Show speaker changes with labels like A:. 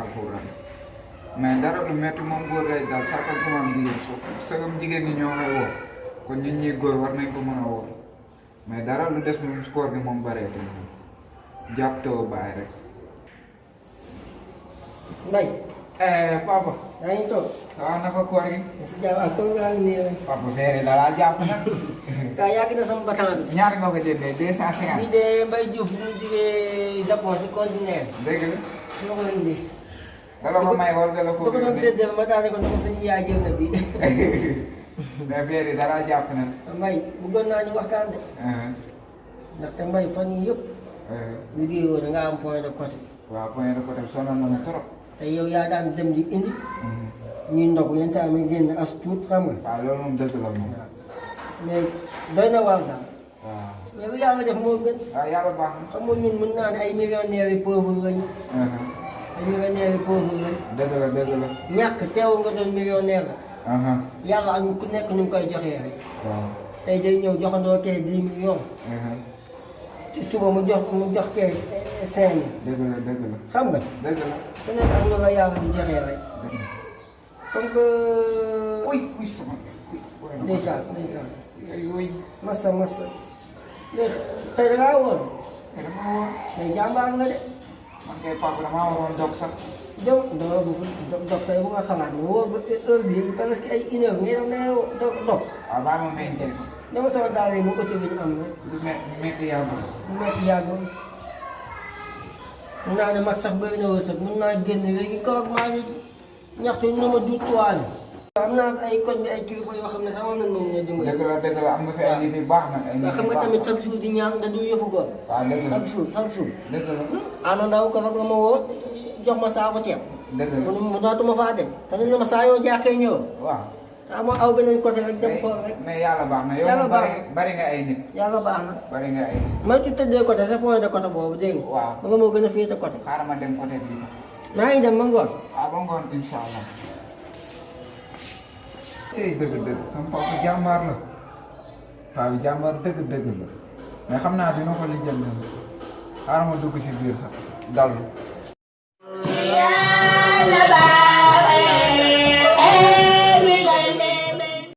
A: alxuraan mais dara lu metti moom góor lay daal sàkkal ko am jigéen so sagam jigéen ñi ñoo lay woo kon ñun ñuy góor war nañ ko mën a woo mais dara lu des moom koor gi moom bareetul moom jàpp te bàyyi rek.
B: Mbaye.
A: Papa.
B: yaa ngi toog.
A: waaw naka koor gi.
B: si jàmm ak toog nga nii rek.
A: Papa feere da laa jàpp nag.
B: kaa yàgg na sama bakkan bi.
A: ñaata nga ko jëndee 250.
B: bii de Mbaye Diouf mu jugee Japon si conteneur.
A: dégg nga.
B: su ma ko indi.
A: da la ko may wala da la ko.
B: da ko doon séddale ma daane ko dama sëñ yaa jël na bii.
A: mais feere da laa jàpp nag.
B: Mbaye bëggoon naa ñu waxtaan de. ndaxte Mbaye fan yii yëpp. liggéeyoo da nga am point de côté.
A: waaw point de côté sonal na ma trop.
B: te yow yaa daan dem di indi. ñuy ndog yenn saa mi génn as tuut xam nga.
A: waaw loolu moom dëgg la moom.
B: mais doy na waar daal.
A: waaw.
B: mais lu yàlla def moo gën.
A: waaw yàlla baax na.
B: xam nga ñun mën naa ne ay millionnaires yu pauvre lañu. ay millionnaires yu pauvre lañu.
A: dëgg la dëgg la.
B: ñàkk teewul nga doon millionnaire la. yàlla ak ku nekk nu mu koy joxee rek.
A: waaw.
B: tey day ñëw joxandoo kee 10 millions. ci suba mu jox kee 5 000.
A: dëgg la dëgg la.
B: xam nga.
A: dëgg la.
B: ku nekk ak nu la yàlla di joxee rek. comme que.
A: uy uy sama.
B: ndeysaan ndeysaan.
A: uy.
B: massa massa. léegi tey da ngaa woon.
A: te dafa woor.
B: mais jàmbaar nga de.
A: man kay papa damaa waroon dog sax.
B: donc dog tey bu nga xalaat ne wóor ba heure bii parce que ay 1 heure ngay dem ne dog.
A: waaw baa ma may njëriñ.
B: dama sama daal yi mu ëtt bi ñu am rek.
A: lu métti yàlla.
B: lu métti yàggoon. mun naa ne mag sax bëri na wërsëg mun naa génn léegi kaw ak maa ngi ñaxtu na ma duut tuwaale. am naa ay koñ bi ay kilifa yoo xam ne sax war nañ ma mën a dimbali.
A: dëgg la am nga fi ay nit yu baax nag. ay nit yu
B: xam nga
A: baax
B: tamit chaque jour di ñaan da du yëfu góor.
A: waaw dëgg la
B: chaque jour.
A: dëgg la.
B: ana ndaw ko rek la ma woo jox ma saako ceeb.
A: dëgg la
B: mu dootuma faa dem. te ne ma saa yoo jaaxee ñëw.
A: waaw.
B: te amoo aw beneen côté rek dem xool rek.
A: mais yàlla baax na
B: yàlla
A: yow
B: baax
A: bari nga ay nit.
B: yàlla baax na.
A: bari nga ay nit.
B: man ci tëddee côté sa point de côté boobu dégg nga.
A: waaw
B: ba nga moo gën a féete côté.
A: xaaral ma dem côté bii sax.
B: maa ngi dem ma ngoon.
A: waaw ba ngoon incha allah. tey dëgg-dëgg sama papa jàmbaar la. paa bi jàmbaar dëgg-dëgg la. mais xam naa dina ko lijjanti. xaaral ma dugg si biir sax dal.
C: Yàlla baax